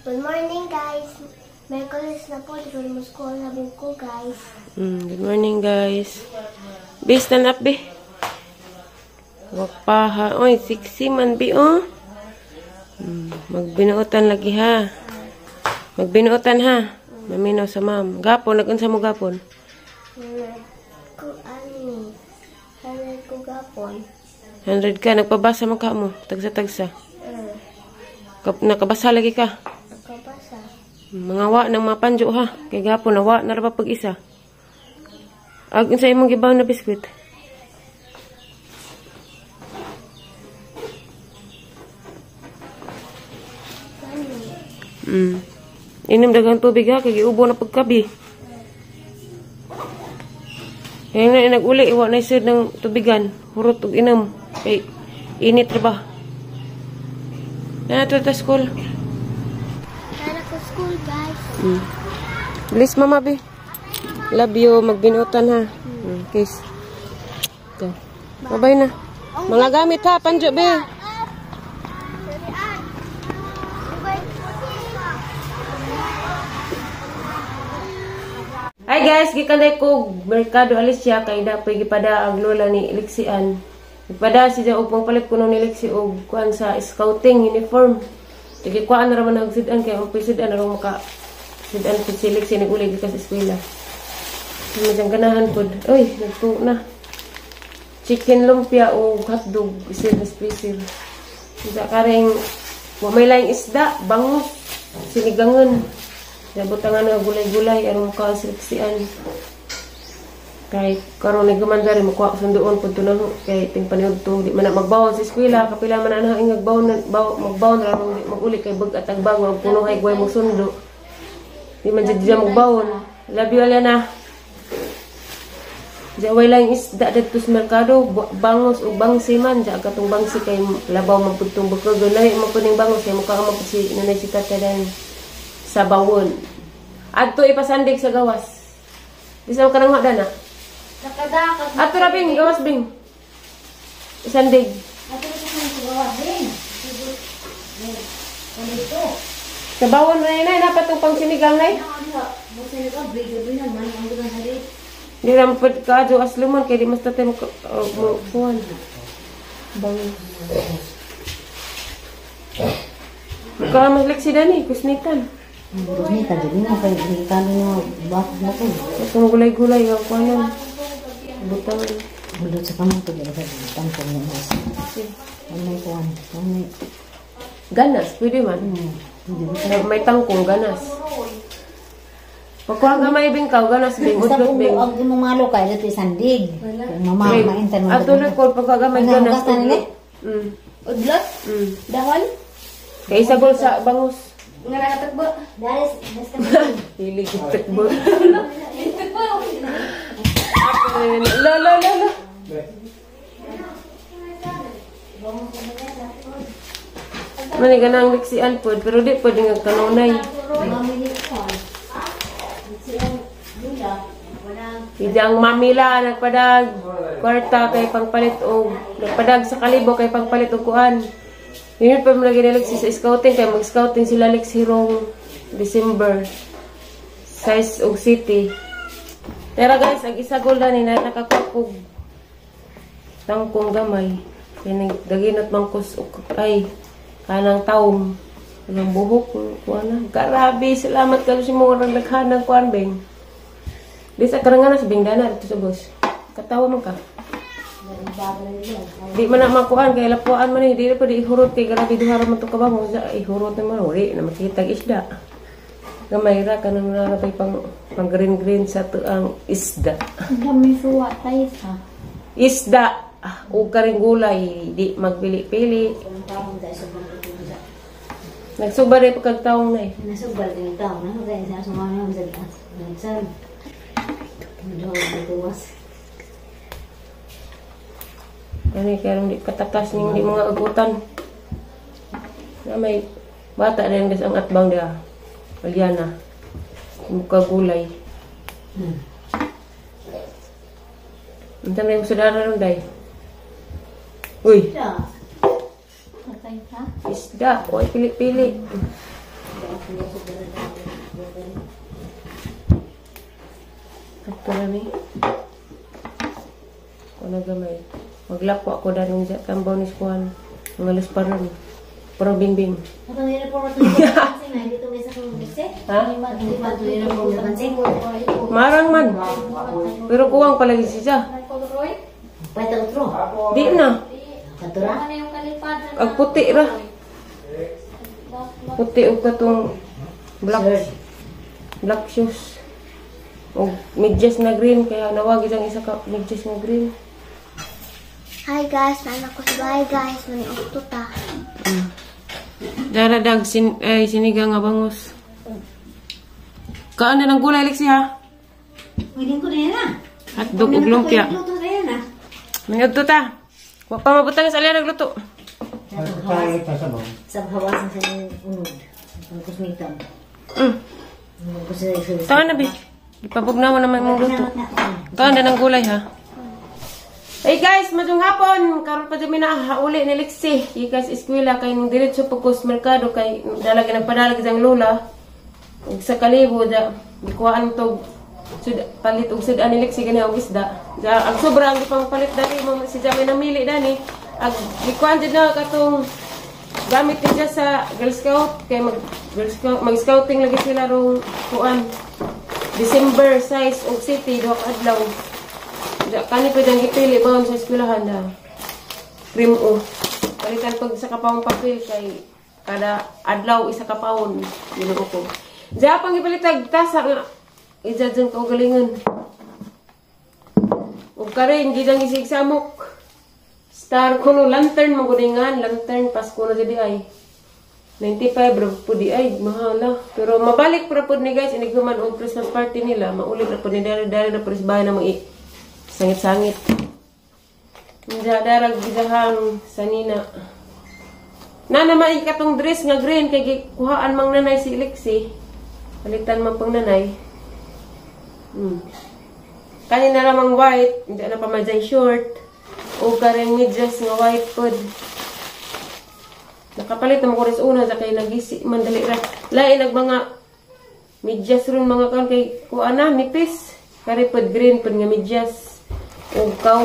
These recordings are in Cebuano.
Good morning, guys. Merkulis na po. Di ko mo school. Sabi ko, guys. Good morning, guys. Be, stand up, be. Wapaha. Oy, sexy man, be, oh. Magbinuotan lagi, ha. Magbinuotan, ha. Maminaw sa ma'am. Gapon, nag-unsa mo gapon? Ko, ani. 100 ko gapon. 100 ka. Nagpabasa man ka mo. Tagsa-tagsa. Nakabasa lagi ka. Nakabasa. Mga wa ng mga panjo, ha. Kay gapon, nawa na ra pag isa. Ag unsa imong gibaw na biskwit? Inom daghang tubig, ha, kay giubo na pagkabi. Kaya na nag-uli, iwa na isod ng tubigan. Hurot og inom. Kay init ra ba? Na to ta school. Tara ko school, guys. Bless mama, be. Love you. Magbinutan, ha. Kiss. Ito. Bye-bye na. Mga gamit, ha. Panjo, be. Hi guys, gikan day ko Merkado Alicia kay dapoy gipada ang lola ni Lixian. Gipada siya og pangpalit kuno ni Lixi og kuan sa scouting uniform. Sige kuan ra man og sudan kay og sudan ra maka sudan pud si Lixi naguli gikan sa eskwela. Medyo ganahan pud. Uy, nagtuo na. Chicken lumpia o hotdog isid na special. Isa kareng wa may laing isda, bangus, sinigangon. Nabutangan nga gulay-gulay aron makaon si Lixian. Kay karon ni gumanda rin makuha ko sunduon pud tunaho kay ting paniudto di man na magbawon sa eskwela kapila man na ang magbaon magbaon ra di maguli kay bag-at ang bago og puno hay guway mo sundo. Di man jud siya magbaon. Love you, Aliana. Diya way lang isda didto sa merkado, bangos ug bangsi man diya katong bangsi kay labaw man pud tong bukog lahi man pud ning bangos kay mukha man pud si nanay si tata dan sa bawon. Adto ipasandig sa gawas. Bisan ka nang dana. Nakadakas. Adto ra bing gawas bing. Isandig. Adto ra sa gawas bing. Sa bawon ra nay dapat tong pang sinigang nay. Di ra mo pud kaadyo asluman kay di mas tatay mo kuan. Bang. Ka mas leksi dani kusnitan. Kusnitan jadi na kay kami no bak na ko. Itong gulay-gulay ang kuanan. Butang. Bulot sa kamot to sa butang ko mo mas. May kuan, may ganas pwede man. May tangkong ganas. Pagkuha ka may bingkaw, ganas bing, udlot bing. Ang imong malo kay dito sandig. Mama maintan mo. Ato na ko pagkuha ka may ganas. Udlot? Dahon? Kay isagol sa bangus. Nga nakatagbo. Daris, Hilig yung tagbo. La la la la. Mani ganang liksian pod, pero di pwede nga kanunay. Ijang mamila nagpadag kwarta kay pangpalit og nagpadag sa kalibo kay pangpalit og kuan. Yun pa lagi na Lexi sa scouting kay mag-scouting sila Lexi rong December. Size og city. Tera guys, ang isagol na ni nakakuha og tangkong gamay. Kay nagdaginot mangkos og ay kanang taom. Ang buhok kuan na. Grabe, salamat kayo si mo nang naghanang kuan beng. Di sa karangan sa bingdana dito sa bus. Katawa man ka. Di man na makuan kay lapuan man eh. Di na pwede ihurot kay grabe duha ra man to kabango sa ihurot naman uri na makita ang isda. Gamay ra kanang narapay pang green green sa tuang isda. Gamay suwa tayo sa isda o karing gulay di magpili-pili. Nagsuba rin pagkagtaong na eh. Nasuba rin yung taong na. Kaya sa sumama sa nagsan. Ano kaya di katakas ning di mga agutan. Na may bata na yung ang atbang dia. Aliana. Mukha gulay. Unsa may sudara ron day? Uy. Isda. Oy, pili-pili. na ni. Kuha na gamay. Maglako ako danong sa tambaw ni Skuan. Mga alas pa ron. Pero bingbing. Atong uniform ato ni na dito may sa kong bise. Ha? Di ba ato uniform na pansin? Marang man. Pero kuwang palagi siya. Pwede otro. Di na. Katura. Ag puti ra. Puti og katong black black shoes. Og medyas na green kaya nawag isang isa ka medyas nga green. Hi guys, naanak ko sa bahay guys. Maniugto ta. Daradag sin ay sinigang nga bangos. Kaan na ng gulay, Lexi, ha? Pwede ko na na. Hotdog ug lumpia. Luto na yan ah. Mangadto ta. Wa pa mabutang sa alya nagluto. Sa hawasan sa unod. Ang kusmitan. Taan na bi. Ipabugnaw naman mong luto. Kaan na ng gulay, ha? Hey guys, madung hapon. Karon pa dumi na hauli ni Lexi. Ikas eskwela kay nung diretso pa ko sa merkado kay dalag nagpadalag isang lola. Ug sa kalibo da gikuhaan tog sud palit og sud ani Lexi gani og isda. Da ang sobra ang gipang palit dali mo si Jamie namili dani. Ag gikuhaan jud na katong gamit niya sa Girl Scout kay mag Girl Scout mag scouting lagi sila rong kuan December size og city duha ka adlaw. Da kani pwede ang gipili bawon sa eskwelahan da. Cream o. Palitan pag sa kapawong papel kay kada adlaw isa ka paon Ginoo ko. Diya pang gipalitag tasa nga ija dyan kaugalingon. Ug karon gidang isig samok. Star kuno lantern maguningan lantern Pasko na jud ay. 95 ra pud di ay mahala. Pero mabalik ra pud ni guys inig human og Christmas party nila, maulit ra pud ni dali dali ra pud sa bahay na mag sangit-sangit. Diya darag gidahang sanina. Nana man katong dress nga green kay gikuhaan mang nanay si Lexi. Palitan man pang nanay. Kani na lamang white, hindi na pa man dyan short. O kareng medyas nga white pod. Nakapalit na mo ko rin sa una sa kay nagisi man dali ra. Lain nag mga medyas ron mga kan kay kuan na nipis. Kari pod green pod nga medyas. Og kaw.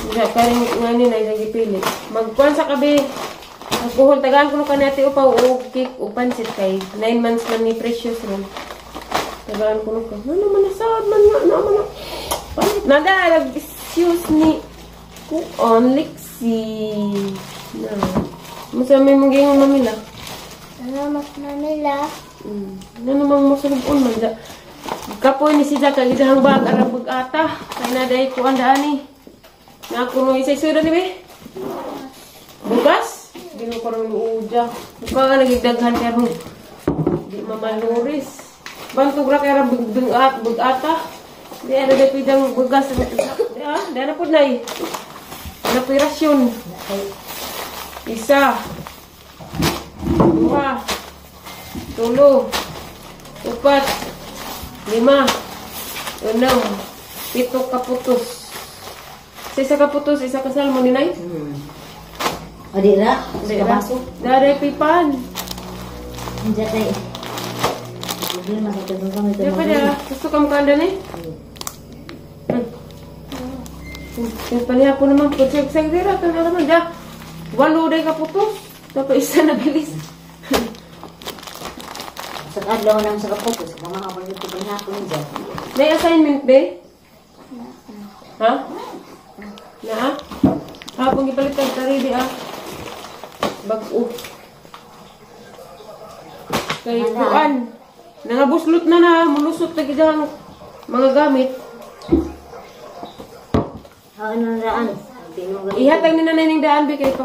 Diya, karing nga ni na isang gipili. Magkuan sa kabi. Alkohol, tagaan ko ka nati upaw o cake o pansit kay 9 months man ni Precious ron. Tagaan ko ka. Ano man nasad man nga, ano man na. Palit na nag-excuse ni kuon Lexi. Na. Musa may mong gingon mamila. Salamat mamila. Ano namang musulubon man da. Kapoy ni si Jack ang isang bag arang bag-ata. Kay na dahil kuan daan ni. Nakuno isay suda ni be. Bugas? Di mo karon uja. Mukha nga nagigdaghan karon. Di mamaluris. Bantog ra kay ra bag-ata. Di ana day pidang bugas. Di ah, di ana pud nay. Ana puy rasyon. Isa. Dua. Tulo. Upat. 5. 6. 7 kaputos. Sa isa kaputos, isa ka salmon ni nay. O di ra, Di sa ra. baso. Daray pipan. Diyan kay. Problema sa tubig kami Di pa dira. Gusto ka mukanda ni? Yung panihapon naman po. Sag sag dira to na naman da. 8 day kaputos. Dapat isa na bilis. Sa kadlaw nang sa kaputos, mga kapon dito panihapon diyan. May assignment be? Ha? Na? Hapon gipalit kag taridi ah. Bag-o. Kay kuan. Nangabuslot na na, mulusot na gid ang mga gamit. Ano na daan? Ihatag ni nanay ning daan be kay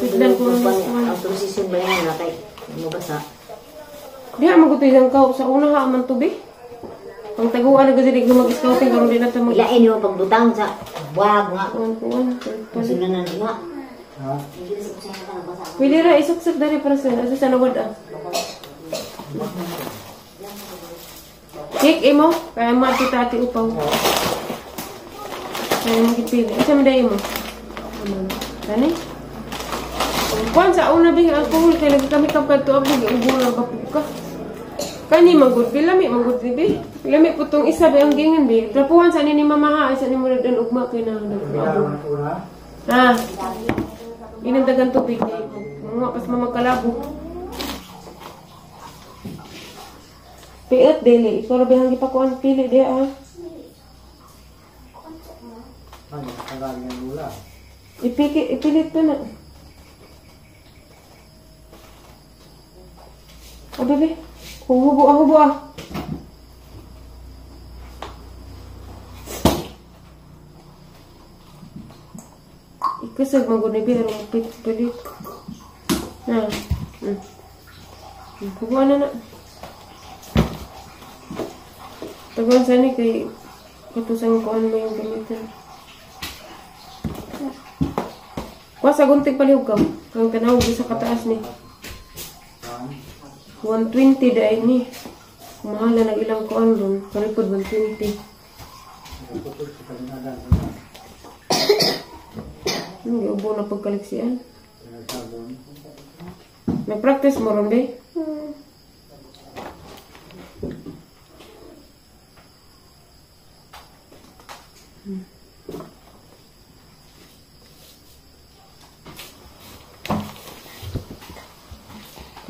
sudlan ko Ang prosesyon ba yan na kay mabasa? Diha magutoy ang kaw sa una ha man tubi. Pang taguan na gud dili mag-scouting karon di na ta mag Ilain yung pagbutang sa buwag nga. Kuan kuan. Sudlan na nga. Pwede ra isuksok dali para sa asa sa nawad ah. Cake imo kaya makita ati upaw. Kaya mo gipili. Asa man dai mo? Kani? Kuan sa una bi alcohol kay lagi kami kapag tuab gi ubo na bapog ka. Kani magud bilami magud bi. Lami po tong isa ba ang gingan bi. Trapuhan sa ni mama ha, sa ni mo dan ugma kay na. Ha. Inandagan tubig kay mga pas mama kalabo. Piot dili, ikaw ra bihang gipakuan pili diha ha. Ipiki, ipilit pa na. Oh, bebe. Hubo ah, hubo ah. Ikasag magod ni Biro, pilit. Na. Hubo na na. Taguan sa ni kay katusang kuan mo yung gamitin. Kuha sa gunting palihog ka. Kang kanawag sa kataas ni. 120 dahil ni. Kumahala nag ilang kuan ron. Kalipod 120. Hindi ubo na pagkaliksian. Nag-practice mo ron, be?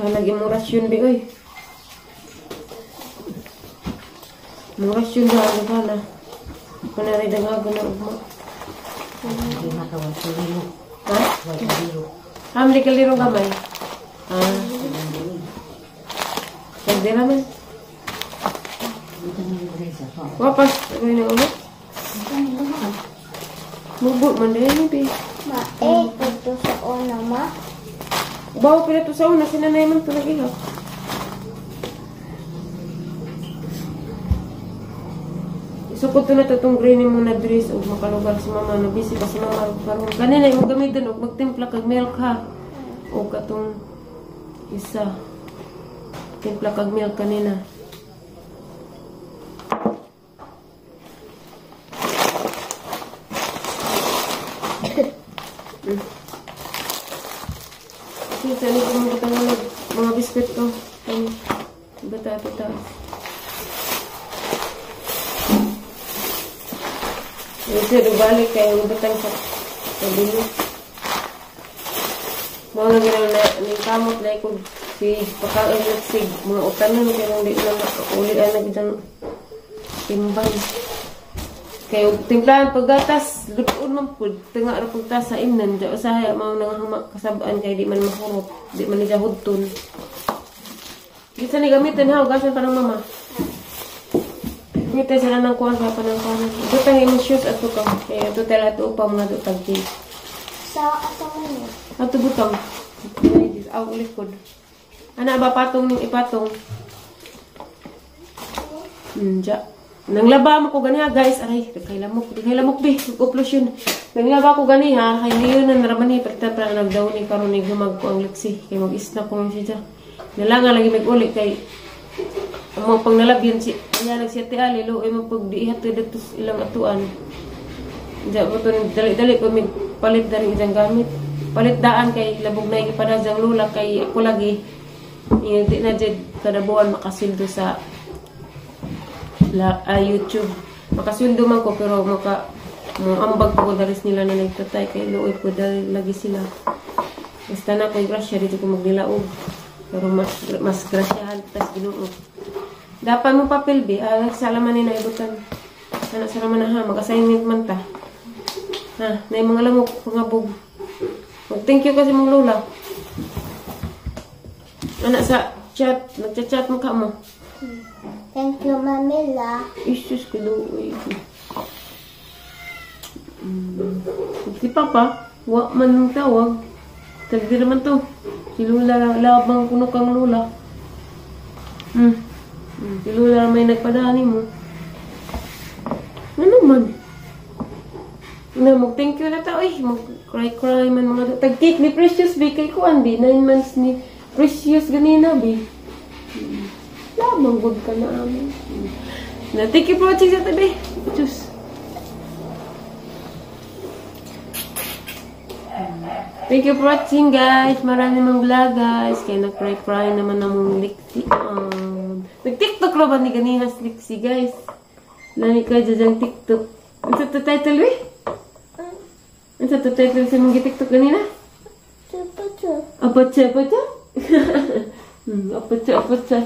Lagi mong rasyon, be, oy. Mong rasyon na, ano ba na? Kunwari, dangago na ugma. Hindi makawal sa lilo. Ha? Wal sa lilo. Ha, mali ka liro gamay? Ah. Pwede naman. Wapas, ano yung ulo? Mubo man din, be. Ma, eh, ito sa una, ma. Bawo pila to sa una, sinanay man to lagi ha. Isukod to na to itong green mo na dress o makalugar si mama, no busy pa si mama karon. Kanina imong gamiton og magtimpla kag milk ha. O katong isa. Timpla kag milk kanina. Saan ko mga katangalog, mga biskwit ko. Bata, bata. Ito, balik kayo, batang sa kabili. Mga nga ginang na, ning kamot na ikog si pagkain nagsig, mga utanon, kaya nang di na ulian na gidang timbang. Kayo, timplahan paggatas, lutoon man po, tinga ra pagtas sa imnan, dya usahay, mao nang hamak kasabaan kay di man mahurot, di man nila hudton. Gisa ni gamitin ha, ugasan pa ng mama. Gamitin sila ng kuwan, pa ng kuwan. Butang imong shoes ato ka, kaya ato tela ato upa mga dutag di. Sa ato man yun? Ato butang. Aw, ulikod. Ana ba patong ning ipatong? Dya. Nanglaba mo ko ganiha, guys. Aray, nagkailamok. Nagkailamok, be. Nag-uplos yun. Nanglaba ko ganiha. Kay ngayon na naraman ni. Pagta pa nagdaw ni karon ni humag ko ang liksi. Kay mag-isna ko yung siya. Nalanga lagi mag-uli kay ang mga pangnalab yun si iya nagsiya ti Ali. Luoy mo pag diihat to dito ilang atuan. Diya mo to dali-dali ko may palit na rin isang gamit. Palit daan kay labog na ipadazang lula kay ako lagi. Hindi na dyan kada buwan makasildo sa YouTube. Makasweldo man ko pero maka ambag ko daris nila na nagtatay kay luoy ko dahil lagi sila. Basta na ko grasya dito ko magnilaog. Pero mas grasyahan tas Ginoo. Dapat mo papel be, salaman ni naibutan. Sana salaman na ha, mag-assignment man ta. Ha, na mga lamok pangabog. Mag thank you kasi mong lola. Ana sa chat, nagcha-chat mo ka mo. Thank you, Mamila. Isus ko doon. Si Papa, wa man nung tawag. Tagdi naman to. Si Lula, labang kuno kang Lula. Si Lula may nagpadani mo. Ano man? Na, mag-thank you na ta. Uy, mag-cry-cry man mga tag-cake ni Precious, B. Kay kuan, B. 9 months ni Precious ganina, B. Lamang good ka na amin. Na, thank you for watching sa tabi. Diyos. Thank you for watching, guys. Marami mang vlog, guys. Kaya nag-cry-cry naman namong Lixi. Nag-TikTok ra ba ni ganiha si Lixi, guys? Lami ka dyan TikTok. Ano sa title, eh? Ano sa title sa mong TikTok ganina? Apache. Apache, apache? Apache, apache.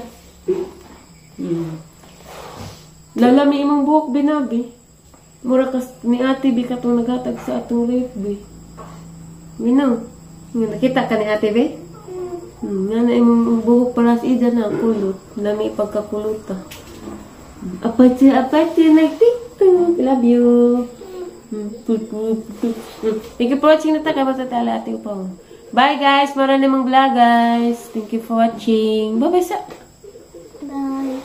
Lalami imong buhok, binabi. Mura kas ni ate bi katong naghatag sa atong rape bi. Binaw. Nga nakita ka ni ate bi? Nga na imong buhok para sa ida na kulot. Lami pagkakuluta. Apache, apache, nag-TikTok. Love you. Thank you for watching na ta. Kabata tala ate pa. Bye, guys. Marami mong vlog, guys. Thank you for watching. Bye bye sa. Bye.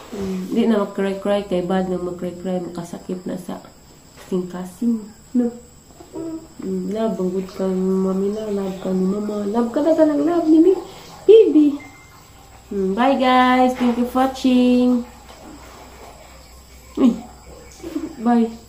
Di na mag-cry-cry kay bad na mag-cry-cry, makasakit na sa kasing-kasing. No. Love, ang good ka mami na, love ka ni mama, love ka na ng love ni mi, baby. Bye, guys, thank you for watching. Uy. Bye.